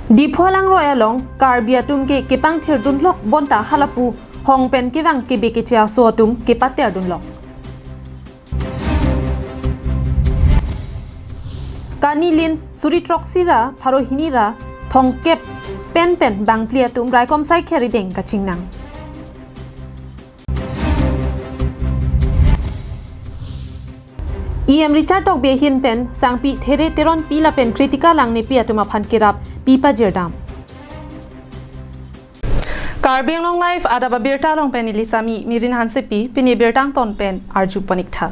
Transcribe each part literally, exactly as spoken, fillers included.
Diphu alangroi along Karbi atum ke kepangthir dunlok bonta halapu hong pen kevang kebe keche aso atum kepater dunlok. Kani lin suri throksi ra pharo hini ra thomkep pen pen bangphli atum raikom saikhe arideng kachingnang. E M Richard Tokbi ahin pen Sangpi There Teronpi lapen Kritika Langnepi atum aphan kerap pi pajirdam. Karbi Anglong Live adap abirta along pen neli Sami Mirin Hansepi, pini birta angton pen arju pon ik tha.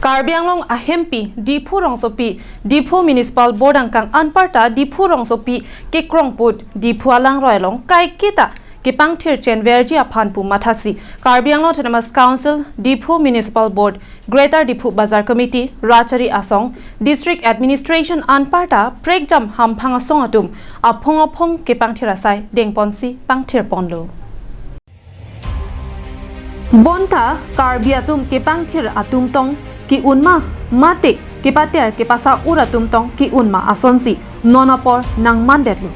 Karbi Anglong ahempi Diphu rongsopi, Diphu Municipal Board angkang anparta Diphu rongsopi kekrong put Diphu alangroi along kaiketa kepangthir chenverji aphan pu mathasi Karbi Anglong Autonomous Council, Diphu Municipal Board, Greater Diphu Bazar Committee, Rachari Asong, District Administration anparta prekjam hamphang asong atum aphong aphong kepangthir asai dengponsi pangthir ponlo. Bonta Karbi atum kepangthir atum tong ke-un ma mate kepater kepasa-ur atum tong ke-un ma asonsi non apor nangmandetlo.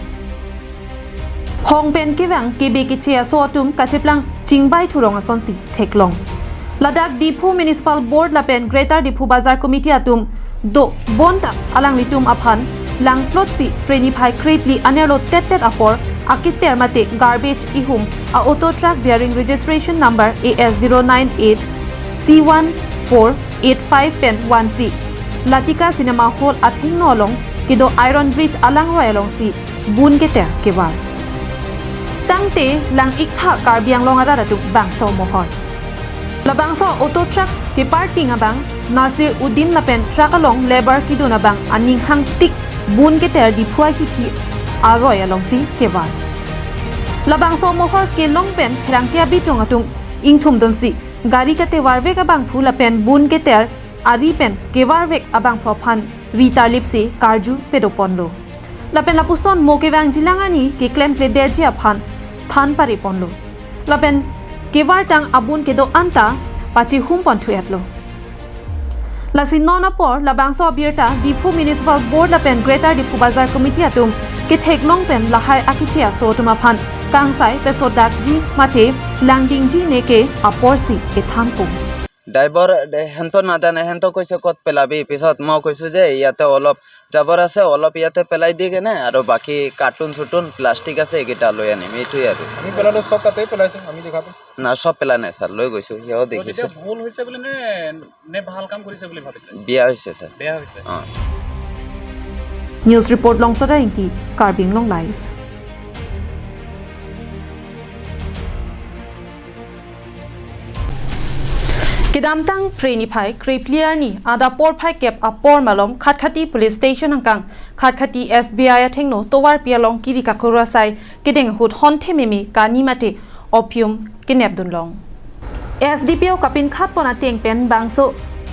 Hong pen kevang kebe keche aso atum kacheplang chingbai thurong asonsi theklong. Ladak Diphu Municipal Board lapen Greater Diphu Bazar Committee atum do bonta alanglitum aphan langplotsi Phre niphai krephli anerlo tet tet apor akiter mate garbage ihum a auto truck bearing registration number A S zero nine eight C one four eight five pen vansi Latika Cinema Hall athengno along kedo Iron Bridge alangroi alongsi bun keter kevar. Tangte lang ik tha Karbi Anglong arat atum bangso mohor. Labangso auto truck keparking abang Nasir Uddin lapen truck along labour kedun abang aning hangtik bun keter Diphu ahithi aroi alongsi kevar. Labangso mohor kelong pen pherangke abitung atum ingthum dunsi gari katevarvek abangphu lapen bun keter ari pen kevarvek abangphu aphan ri tarlipsi karju pedoponlo. Lapen lapuson mo kevangjilang ani keklemkledetji aphan than pareponlo. Lapen kevartang abun kedo anta pachihum ponthu-etlo. Lasi non apor labangso abirta Diphu Municipal Board lapen Greater Diphu Bazar Committee atum ketheklong pen lahai akeche aso atum aphan kangsai pesodakji mate langdingji neke aporsi ethanpo. Driver de hento na jane, hento koise kot pelabi, pisot mo koisu je iyate olop jabor ase, olop iyate pelai di kene, aro baki carton surton plastic ase, ekita loi anim, এইটোৱে আৰু। আমি পেলালো, চব তাতেই পেলাইছো, আমি দেখাতো। না, চব পেলা নাই ছাৰ, লৈ গৈছো, সিও তো দেখিছে। তেতিয়া ভুল হৈছে বুলি নে, নে ভাল কাম কৰিছে বুলি ভাবিছে? বেয়া হৈছে ছাৰ। বেয়া হৈছে। অ। News report Longsora Ingti, Karbi Anglong Live. Kedamtang Phre niphai krephli arni adap porphai kep apor malom Khatkhati Police Station angkang Khatkhati S B I athengno tovarpi along kiri kakuru asai kedeng ahut honthe meme kani mate opium kenep dunlong. S D P O kapinkhat pon ateng pen bangso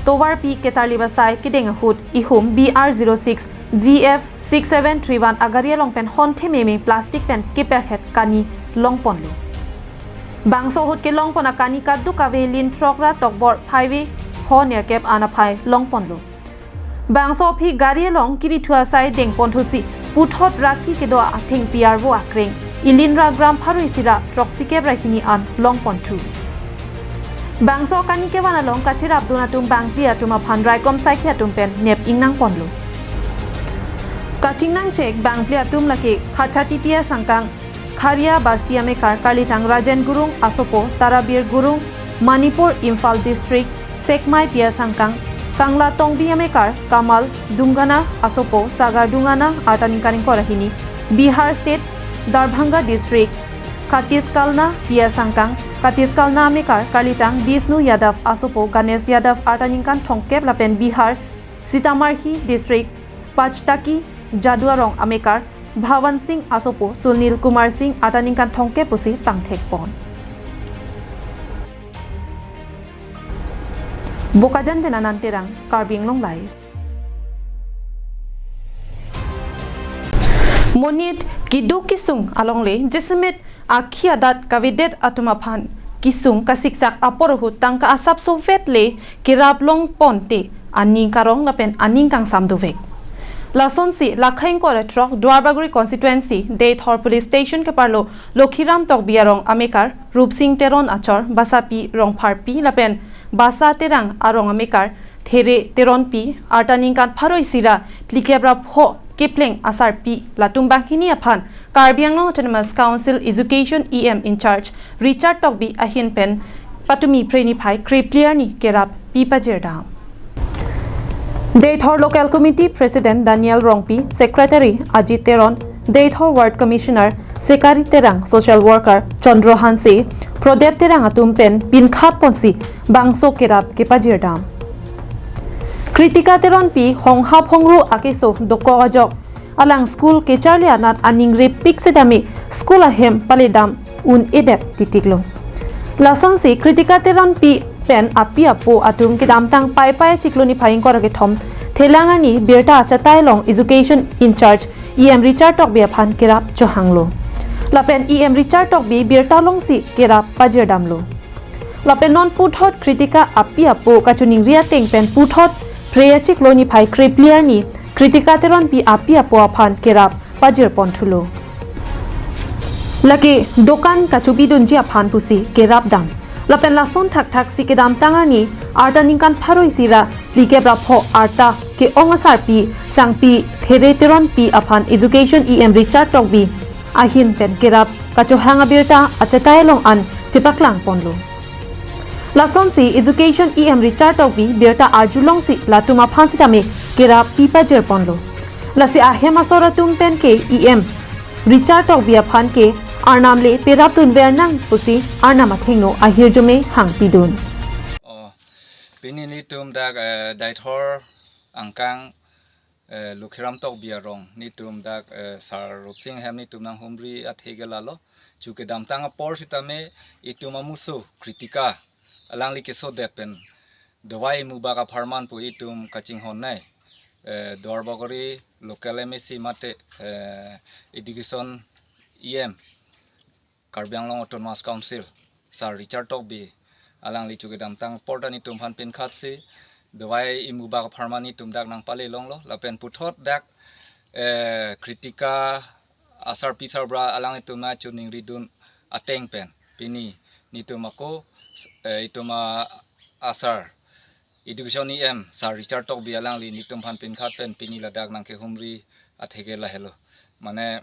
tovarpi ketarlip asai kedeng ahut ihum B R zero six G F six seven three one agari along pen honthe meme plastic pen keperhet kani longponlo. Bangso ahut kelongpon akani kadokave lin throk ra tokbor phaive ho nerkep an aphai longponlo. Bangso aphi gari along kirithu asai dengponthusi puthot raki kedo athengpi arvo akreng ilin ra gram pharo isi ra throksikep ra hini an longponthu. Bangso kani kevan along kacherapdun atum bangphli atum aphan raikom saikhi atum pen nep ingnangponlo. Kachingnangchek bangphli atum lake Khatkhati P S angkang Kharia Basti amekar karlitang Rajen Gurung asopo Tarabir Gurung, Manipur Imphal District, Sekmai P S angkang Kangla Tongbi amekar Kamal Dungana asopo Sagar Dungana arta ningkan ingkoi ra hini, Bihar State, Darbhanga District, Khatiskalna P S angkang Khatiskalna amekar karlitang Bishnu Yadav asopo Ganesh Yadav arta ningkan thomkep lapen Bihar, Sitamarhi District, Pachtaki Jaduarong amekar Bhawan Singh asopo Sunil Kumar Singh arta ningkan thomkep pusi pangthekpon. Bokajan pen Anand Terang, Karbi Anglong Live. Monit keduk kesung alongle jasemet akhi adat kavedet atum aphan kesung kasiksak apor ahut tangka asapso vetle kerap longponte aning karong lapen aning kangsam dovek. Lasonsi, Lakhang Koratrok, Duarbagori Constituency, Deithor Police Station keparlo, Lokhiram Tokbi arong amekar, Rupsing Teron achor, Basapi Rongpharpi lapen Basa Terang arong amekar, There Teronpi, arta ningkan pharo isi ra phlikep ra pho kepleng asarpi, latum banghini aphan Karbi Anglong Autonomous Council Education E M in charge Richard Tokbi ahin pen patumi phre niphai krephli arni kerap pi pajirdam. Deithor Local Committee President Daniel Rongpi, Secretary Ajit Teron, Deithor Ward Commissioner Sekari Terang, Social Worker Chandra Hanse, Prodep Terang atum pen pinkhat ponsi bangso kerap kepajirdam. Kritika Teronpi honghap hongru akeso dokok ajok, alang school kecharli anat aning repik setame school ahem paledam un-edet titiklo. Lasonsi Kritika Teronpi pen api apo atum kedamtang Paipai achiklo niphai ingkoi ra kethom Thelang arni birta achatai along Education in charge E M Richard Tokbi aphan kerap chohanglo. Lapen E M Richard Tokbi birta alongsi kerap pajirdamlo. Lapen non puthot Kritika api apo kachiningri ateng pen puthot phre achiklo niphai krephli arni Kritika Teronpi api apo aphan kerap pajirpon thulo. Lake dokan kachobidunji aphan pusi kerapdam. Lapen lason thakthaksi kedamtang arni arta ningkan pharo isi ra phlikep ra pho arta ke-ong asarpi sangpi There Teronpi aphan Education E M Richard Tokbi ahin pen kerap kachohang abirta achatai along an chepaklang ponlo. Lasonsi Education E M Richard Tokbi birta arjulongsi latum aphan sitame kerap pi pajirponlo. Lasi ahem asor atum pen ke E M Richard Tokbi aphan ke arnam le perap dunver nang pusi arnam athengno ahirjume hangpidun. Oh, pini nelitum dak, eh, Deithor angkang, eh, Lokhiram Tokbi arong nelitum dak, eh, Sar Rupsing hem nelitum nanghumri athe ke lalo. Chu kedamtang apor sitame itum amuso Kritika alangli kesodet pen dawai imubak apharman pu itum kachinghon nai. Eh, Duarbagori Local M A C mate, eh, Education E M Karbi Anglong Autonomous Council, Sar Richard Tokbi, alangli chu kedamtang apor ta nelitum aphan pinkhatsi dawai imubak apharman nelitum dak nangpale longlo, lapen puthot dak, eh, Kritika asarpi sarbura alanglitum nangchiningridun ateng pen pini nelitum ako, eh, itum a asar Education E M Sar Richard Tokbi alangli nelitum aphan pinkhat pen pini ladak nangkehumri athe ke lahelo. Mane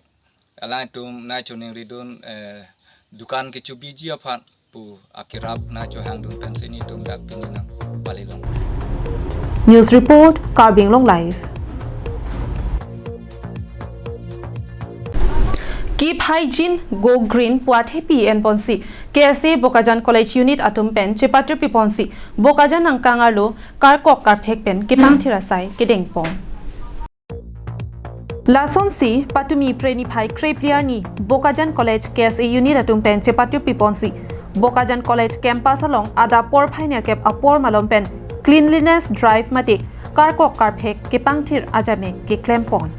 alangtum nangchiningridun, eh, dukan kechobiji aphan pu akerap nangchohangdun pensi nelitum dak pini nangpale long. News report, Karbi Anglong Live. Keep Hygiene, Go Green pu athepi enponsi K S A Bokajan College Unit atum pen chepatrupiponsi Bokajan angkang arlo karkok karphek pen kepangthir asai kedengpon. Lasonsi patumi phre niphai krephli arni Bokajan College K S A Unit atum pen chepatrupiponsi Bokajan College Campus along adap porphai nerkep apor malom pen cleanliness drive mate karkok karphek kepangthir ajame keklempon.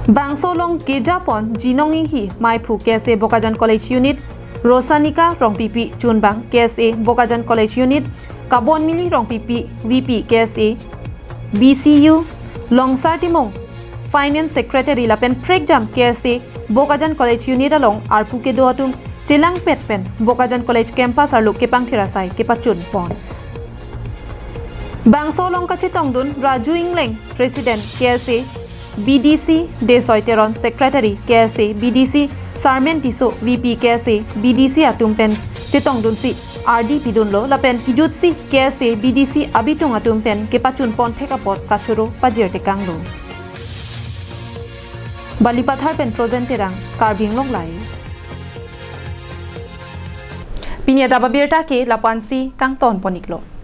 Bangso along kejapon Jinong Inghi, maiphu K S A Bokajan College Unit, Rosanika Rongpipi chunbang K S A Bokajan College Unit, Kabonmili Rongpipi V P K S A B C U, Longsar Timung Finance Secretary lapen prekjam K S A Bokajan College Unit along arpu kedo atum chelangpet pen Bokajan College Campus arlo kepangthir asai kepachunpon. Bangso along kachetongdun Raju Ingleng, President K S A B D C, Desoi Teron, Secretary K S A B D C, Sarmen Tisso, V P K S A B D C atum pen chetongdunsi ardi pidunlo lapen kejutsi K S A B D C abitung atum pen kepachunpon thek apot kachoro pajirtekanglo. Balipathar pen Projen Terang, Karbi Anglong Live. Pini adap abirta ke lapu-ansi kangtonpon-iklo.